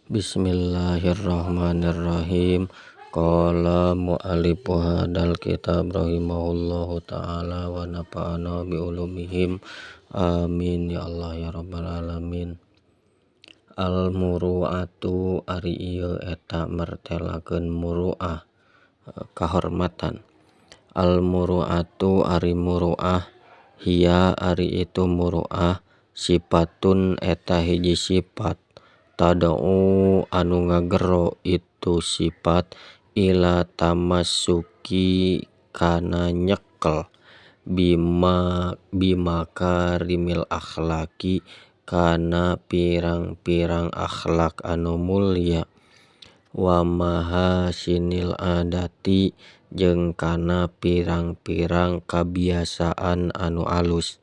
Bismillahirrahmanirrahim. Qala mu'allifu hadzal kitab rahimahullahu ta'ala wa nafa'ana bi ulumihim. Amin ya Allah ya rabbal alamin. Al muru'atu ari ieu eta mertelakeun muru'ah kahormatan. Al muru'atu ari muru'ah hiya ari itu muru'ah sifatun eta hiji sifat tada'u anu ngagero itu sifat ila tamassuki kana nyekel bima bimakarimil akhlaqi kana pirang-pirang akhlak anu mulya wa mahasinil adati jeung kana pirang-pirang kabiasaan anu alus.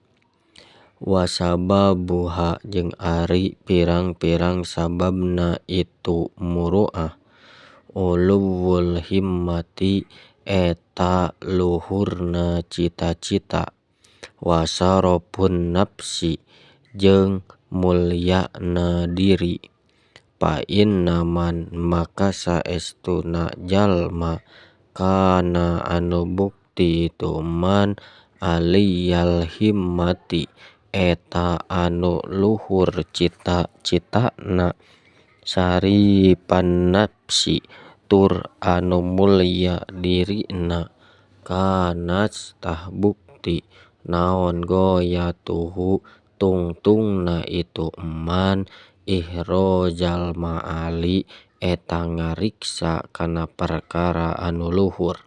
Wa sababuha jeung ari pirang-pirang sababna itu muru'ah uluwul himmati eta luhurna cita-cita wa syarafun nafsi jeung mulyana diri. Fa inna man maka saestuna jalma kana anu bukti itu man aliyal himmati eta anu luhur cita-citana syarifan nafsi tur anu mulya dirina kanat tah bukti naon ghoyatuhu tungtungna itu eman ihrozal ma'ali eta ngariksa kana perkara anu luhur.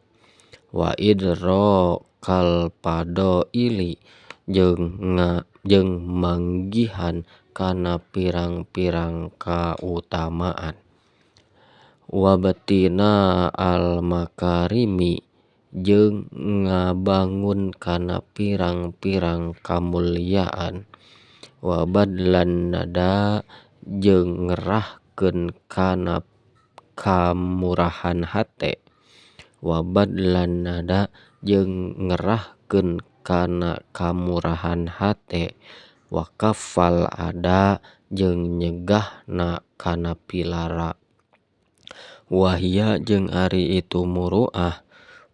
Wa idrokal fadhoili jeung manggihan kana pirang-pirang kautamaan. Wabtina al makarimi jeung ngabangun kana pirang-pirang kamulyaan. Wa badzlan nada jeung ngerahkeun kana kamurahan hate. Wa badzlan nada jeung ngerahkeun kana kamurahan hate. Wa kaffal adza jeung nyegahna kana pilara. Wa hiya jeung ari itu muru'ah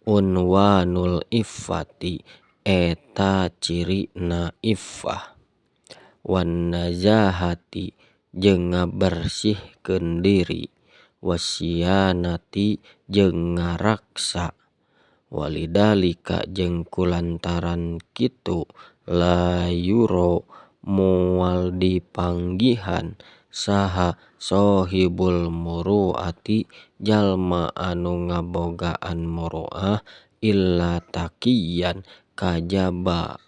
unwanul iffati eta cirina iffah wan nazahati jeung ngabersihkeun diri wassiyanati jeung ngaraksa. Walidzalika jeung kulantaran kitu la yura moal dipanggihan saha shohibul muru'ati jalma anu ngabogaan muru'ah illa taqiyyan kajaba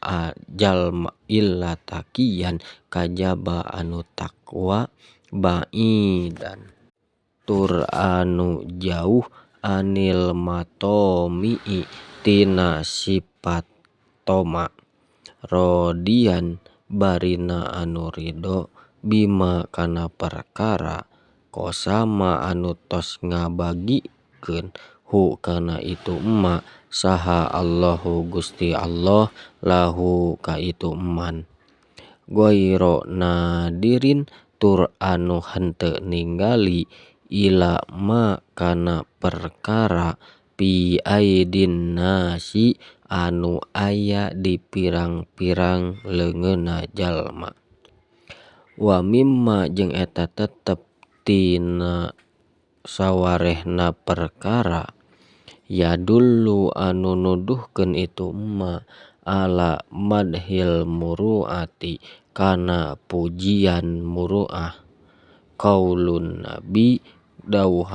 jalma illa taqiyyan kajaba anu taqwa ba'idan tur anu jauh anil mathami'i tina sifat thoma' rodiyan barina anu ridho bima kana perkara qasama anu tos ngabagikeun hu kana itu emma saha Allahu Gusti Allah lahu ka itu emman. Ghoiro nadirin tur anu henteu ningali ila ma kana perkara fi aidin nasi anu aya di pirang-pirang leungeunna jalma. Wa mimma jeung eta tetep tina sawarehna perkara yadullu anu nuduhkeun itu emma ala madhil muru'ati kana pujian muru'ah. Qaulun nabi dawuh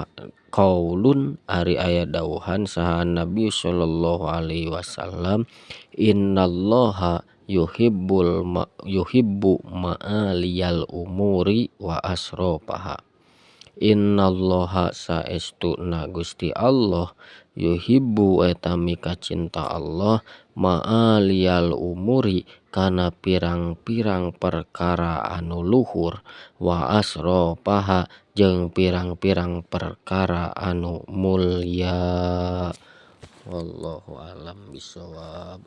qaulun ari aya dawuhan saha nabi sallallahu alaihi wasallam innallaha yuhibbul yuhibbu ma'aliyal umuri wa asrofaha. Innallaha saestuna Gusti Allah yuhibbu eta mikacinta Allah ma'aliyal umuri kana pirang-pirang perkara anu luhur wa asrofaha jeung pirang-pirang perkara anu mulya. Wallahu a'lam bishawab.